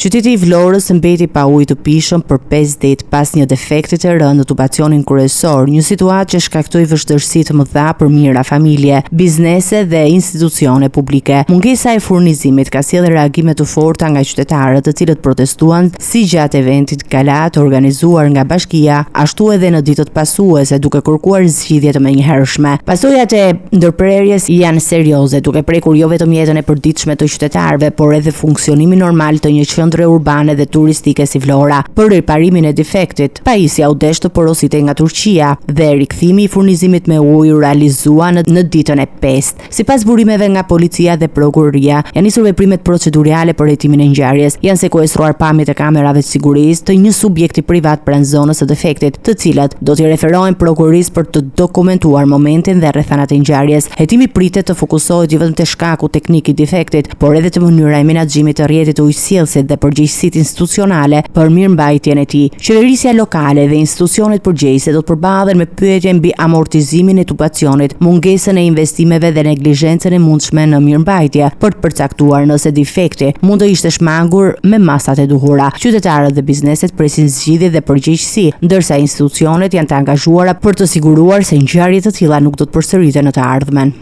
Qyteti i Vlorës mbeti pa ujë të pijshëm për 5 ditë pas një defekti të rëndë në tubacionin kryesor, një situatë që shkaktoi vështirësi të mëdha për mijëra familje, biznese dhe institucione publike. Mungesa e furnizimit ka sjellë reagime të forta nga qytetarët, të cilët protestuan si gjatë eventit gala të organizuar nga bashkia, ashtu edhe në ditët pasuese, duke kërkuar zgjidhje të menjëhershme. Pasojat e ndërprerjes janë serioze, duke prekur jo vetëm jetën e përditshme të qytetarëve, por edhe funksionimin normal të një qendre urbane dhe turistike si Vlora. Për riparimin e defektit, pajisja u desh të porositej nga Turqia dhe rikthimi i furnizimit me ujë u realizua në, në ditën e pestë. Sipas burimeve nga policia dhe prokuroria, janë nisur veprimet procedurale për hetimin e ngjarjes. Janë sekuestruar pamjet e kamerave të sigurisë të një subjekti privat pranë zonës së defektit, të cilat do t'i referohen prokurorisë për të dokumentuar momentin dhe rrethanat e ngjarjes. Hetimi pritet të fokusohet jo vetëm te shkaku teknik i defektit, por edhe te mënyra e menaxhimit të rrjetit të ujësjellësit dhe përgjegjësitë institucionale për mirëmbajtjen e tij. Qeverisja lokale dhe institucionet përgjegjëse do të përballen me pyetje mbi amortizimin e tubacionit, mungesën e investimeve dhe neglizhencën e mundshme në mirëmbajtje, për të përcaktuar nëse defekti mund të ishte shmangur me masat e duhura. Qytetarët dhe bizneset presin zgjidhje dhe përgjegjësi, ndërsa institucionet janë të angazhuara për të siguruar se ngjarje të tilla nuk do të përsëriten në të ardhmen.